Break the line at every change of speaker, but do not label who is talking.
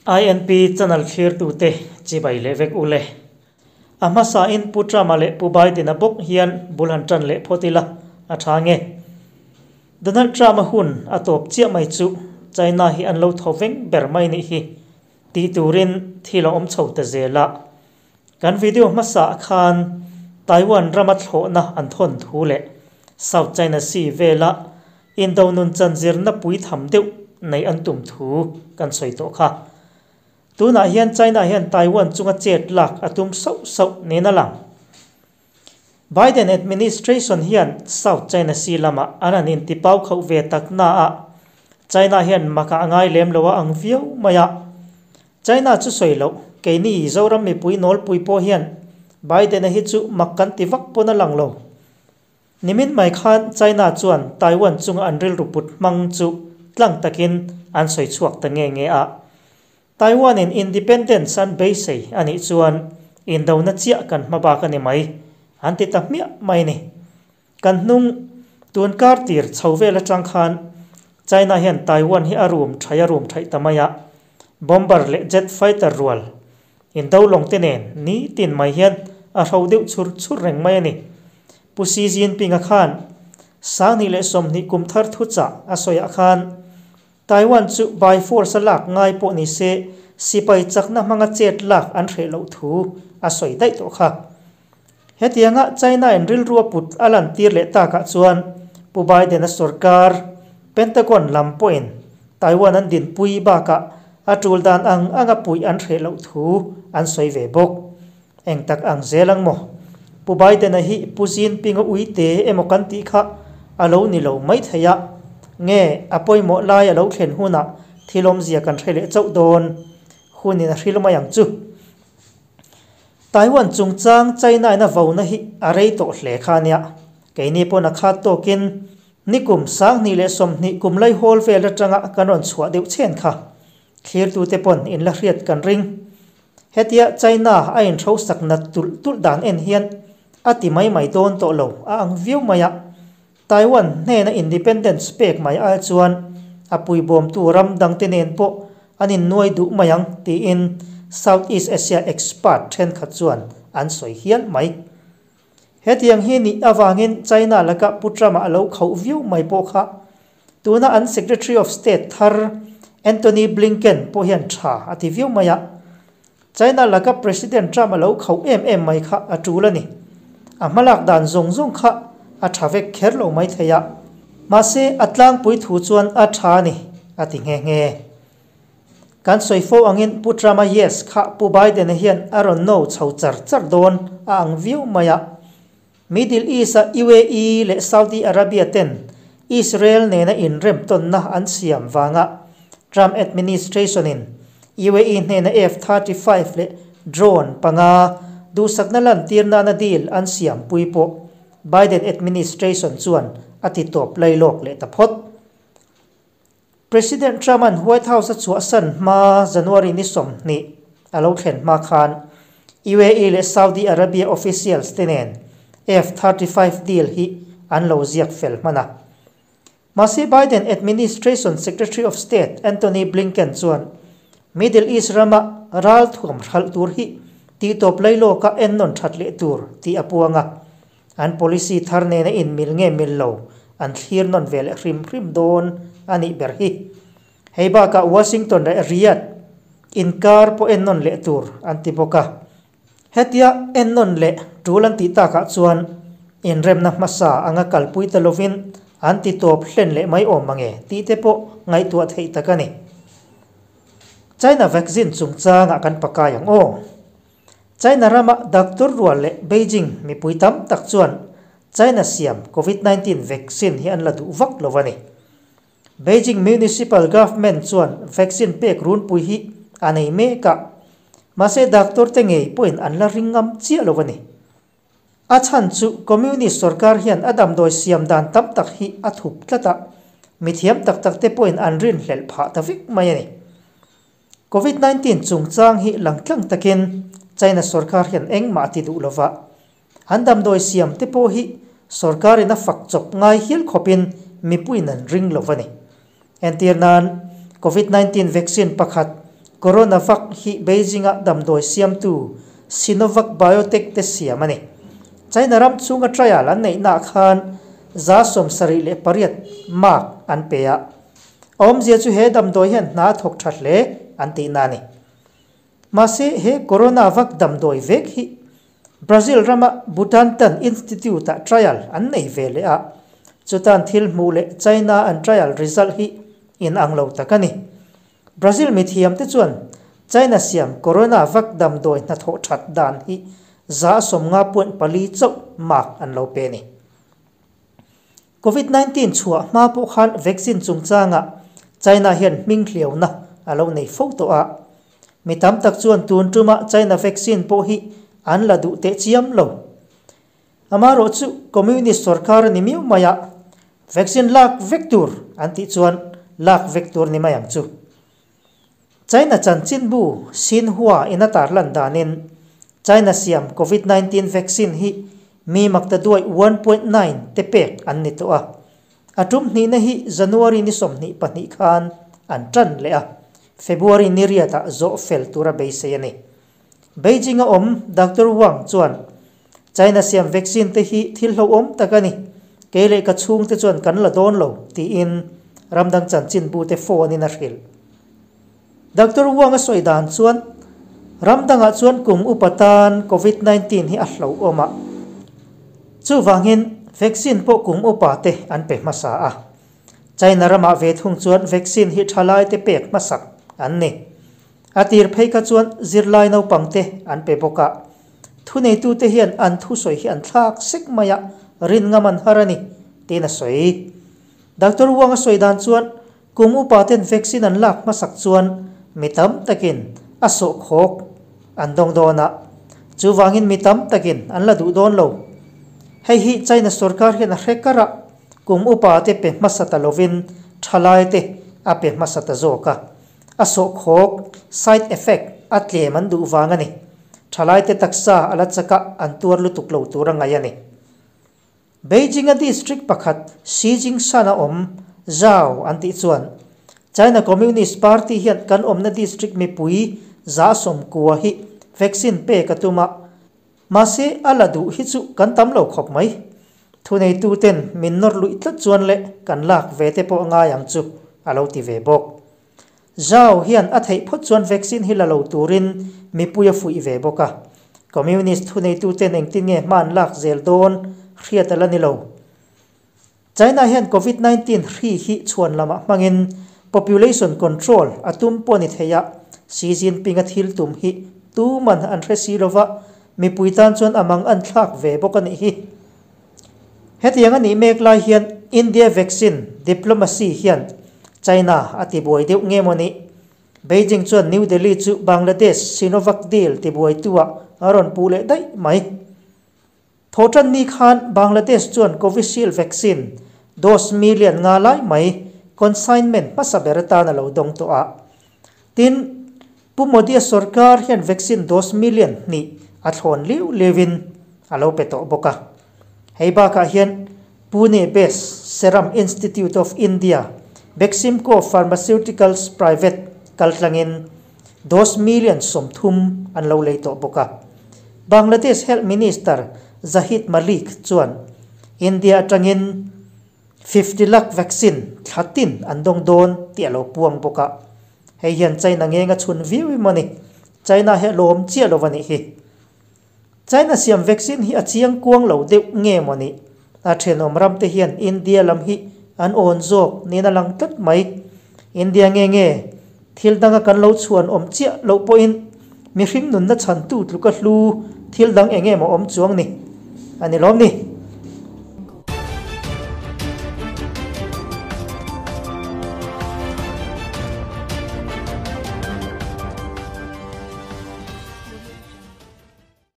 INP channel thlirtute chibai leh vek ule. A hmasain Pu Trump-a leh Pu Biden-a bawk hian bul han tan leh phawt ila a tha nge? Donald Trump-a hun a tawp chiah mai chu China hi an lo thaw veng ber mai nih hi tih turin thil a awm chho ta zel a. Kan video hmasaah khan Taiwan rama thlawhna an thawn thu leh South China Sea vela indo nun chanzirna pui tham deuh neih an tum thu kan sawi tawh kha. Tunah hian China hian Taiwan chunga chet lak a tum sauh sauh niin a lang. Biden administration hian South China Sea lamah an han intipau khauh ve tak naah China hian makah a ngai lem lo a ang viau mai a. China chu sawi loh, keini Zoram mipui nawlpui pawh hian Biden-a hi chu mak kan ti vak pawn a lang lo. Nimin mai khan China chuan Taiwan chunga an rilru put hmang chu tlang takin an sawi chhuak ta nge nge a. Taiwan-in independence an beisei a nih chuan indona chiah kan hma bak a ni mai, an ti ta hmiah mai ni. Kan hnung tun kar tir chho vel atang khan China hian Taiwan hi a rum thaih a rum thaih ta mai a, bomber leh jet fighter rual indo lawng te nen nitin mai hian a hro deuh chur chur reng mai a ni. Pu Xi Jinping-a khan 2020 kum thar thuchah a sawiah khan Taiwan chu by force a lak ngai pawh ni se sipai chakna hmanga chet lak an hreh loh thu a sawi daih tawh kha. Hetianga China in rilru a put a lantir leh takah chuan Pu Biden-a sorkar, Pentagon lam pawhin Taiwan an dinpui bakah a tul dan ang anga puih an hreh loh thu an sawi ve bawk. Eng tak ang zel ang maw? Pu Biden-a hi Pu Jinping-a uite emaw kan tih kha a lo ni lo mai thei a, nge a pawimawh lai a lo thlen hunah thil awmzia kan hre leh chauh dawn hunin a hril mai ang chu. Taiwan chungchang China-in a vona hi a rei tawh hle kha a nia. Keini pawn a khat tawkin nikum 2020 kum laihawl vel atanga kan rawn chhuah deuh chhen kha. Thlirtute pawn inla hriat kan ring. Hetia China a inhrosak nat tulh tulh dan en hian a ti mai mai dawn tawh lo a ang viau mai a. Taiwan hnena independence pek mai ai chuan a puibawmtu ram dangte nen pawh an innuai duh mai ang tiin Southeast Asia expert thenkhat chuan an sawi hial mai. Hetiang hi nih avangin China laka Pu Trump-a a lo khauh viau mai pawh kha tuna an Secretary of State thar Antony Blinken pawh hian tha a ti viau mai a. China laka President Trump a lo khauh em em mai kha a tul a ni. A hmalak dan zawng zawng kha a tha vek kher lo mai thei a. Mahse a tlangpui thu chuan a tha a ni, a ti nghe nghe. Kan sawi fo angin Pu Trump-a yes kha Pu Biden-a hian a rawn no chho char char dawn a ang viau mai a. Middle East-a UAE leh Saudi Arabia ten Israel nena inremtawnna an siam vanga Trump administration-in UAE hnena F-35 leh drone panga duhsakna lantir nana deal an siampui pawh Biden administration chuan a ti tawp lailawk leh ta phawt. President Trump-a'n White House a chhuahsan hma January ni 20 a lo thlen hma khan UAE leh Saudi Arabia officials te nen F-35 deal hi an lo ziak fel hman a. Mahse Biden administration Secretary of State Antony Blinken chuan Middle East rama ral thuam hralh tur hi tihtawp lailawka ennawn that leh tur tih a puang a. An policy thar nena inmil nge mil lo an thlir nawn ve leh hrim hrim dawn a nih ber hi. Hei bakah Washington leh Riyadh inkar pawh ennawn leh tur an ti bawk a. Hetia ennawn leh tul an tih takah chuan inremna hmasa anga kalpui ta lovin an ti tawp hlen leh mai awm mange tih te pawh ngaihtuah theih tak a ni. China vaccine chungchangah kan pakai ang aw. China rama doctor rual leh Beijing mipui tam tak chuan China siam Covid 19 vaccine hi an la duh vak lo a ni. Beijing Municipal Government chuan vaccine pek runpui hi a nei mek a, mahse doctor te ngei pawhin an la ring ngam chiah lo a ni. A chhan chu Communist sorkar hian a damdawi siam dan tam tak hi a thup tlat a, mithiam tak tak te pawhin an rinhlelh phah ta vek mai a ni. Covid 19 chungchang hi langtlang takin China sorkar hian engmah a ti duh lova, an damdawi siam te pawh hi sorkarin a fak chawp ngai hial khawpin mipuiin an ring lo a ni. Entir nan, Covid 19 vaccine pakhat CoronaVac hi Beijing-a damdawi siamtu Sinovac Biotech te siam a ni. China ram chhunga trial an neihnaah khan 78 mark an pe a, a awmzia chu he damdawi hian hna a thawk tha hle an tihna a ni. Mahse, he CoronaVac damdawi vek hi Brazil rama Butantan Institute-ah trial an nei ve leh a, chutan thil hmuh leh China an trial result hi inang lo tak a ni. Brazil mithiamte chuan China siam CoronaVac damdawi hnathawh that dan hi 50.4 chauh mark an lo pe a ni. Covid 19 chhuah hma pawh khan vaccine chungchangah China hian hming hliauna a lo nei fo tawh a. Mi tam tak chuan tun tuma China vaccine pawh hi an la duh teh chiam lo. Amaherawh chu Communist sorkar a ni miau mai a, vaccine lak vek tur an tih chuan lak vek tur ni mai ang chu. China chanchinbu Xinhua in a tarlan danin China siam Covid 19 vaccine hi mi maktaduai 1.9 te pek an ni tawh a. A tum hnihna hi January ni 22 khan an tan leh a, February ni riatah zawh fel tura beisei a ni. Beijing a awm Doctor Wang chuan China siam vaccine te hi thil hlauhawm tak a ni, kei leh ka chhungte chuan kan la dawn lo tiin ramdang chanchinbu te phone in a hrilh. Doctor Wang a sawi dan chuan ramdangah chuan kum upa tan Covid 19 hi a hlauhawm a, chuvangin vaccine pawh kum upa te an pe hmasa a. China ramah ve thung chuan vaccine hi thalai te pek hmasak an ni. A tir phei kha chuan zirlai naupang te an pe bawk a. Thuneitu te hian an thusawi hi an thlak sek mai a, rin ngam an har a ni tiin a sawi. Doctor Wang a sawi dan chuan kum upa ten vaccine an lak hmasak chuan mi tam takin a sawh khawk an dawng dawn a, chuvangin mi tam takin an la duh dawn lo. Hei hi China sorkar hian a hre kar a, kum upa te pe hmasa ta lovin thalai te a pe hmasa ta zawk a. A sawh khawk, side effect, a tlem an duh vang a ni. Thalai te taksa a la chaka an tuar lutuk lo tur a ngaih a ni. Beijing a district pakhat Shijingshan a awm Zhao an tih chuan China Communist Party hian kan awmna district mipui 90 hi vaccine pek a tum a, mahse a la duh hi chu kan tam lo khawp mai. Thuneitu ten min nawr luih tlat chuan leh kan lak ve te pawh ngai ang chu a lo ti ve bawk. Zhao hian a theih phawt chuan vaccine hi la lo turin mipui a fuih ve bawk a. Communist thuneitu ten engtin nge hma an lak zel dawn hriat a la ni lo. China hian Covid 19 hri hi chhuan lamah hmangin population control a tum pawh ni thei a, Xi Jinping a thil tum hi tuman an hre si lova, mipui tan chuan a mang an thlak ve bawk a nih hi. Hetiang a nih mek lai hian India vaccine diplomacy hian China a tibuai deuh nge maw ni? Beijing chuan New Delhi chu Bangladesh Sinovac deal tibuaituah a rawn puh leh daih mai. Thawhtan ni khan Bangladesh chuan Covishield vaccine dose million nga lai mai consignment hmasa ber atan a lo dawng tawh a. Tin, Pu Modi-a sorkar hian vaccine dose million hnih a thlawn liu liuin a lo pe tawh bawk a. Hei bakah hian Pune based Serum Institute of India, Beximco Pharmaceuticals Private kaltlangin dose million 30 an lo lei tawh bawk a. Bangladesh Health Minister Zahid Malik chuan India atangin 50 lakh vaccine thlatin an dawng dawn tih a lo puang bawk a. Hei hian China ngenga chhun viau emaw ni? China hi a lawm chiah lo a nih hi. China siam vaccine hi a chiang kuang lo deuh nge maw ni? A thenawm ram te hian India lam hi an awn zawk niin a lang tlat mai. India nge nge thil danga kan lo chhuan awm chiah loh pawhin mihring nunna chhantu tluka hlu thil dang eng emaw awm chuang ni a ni lawm ni?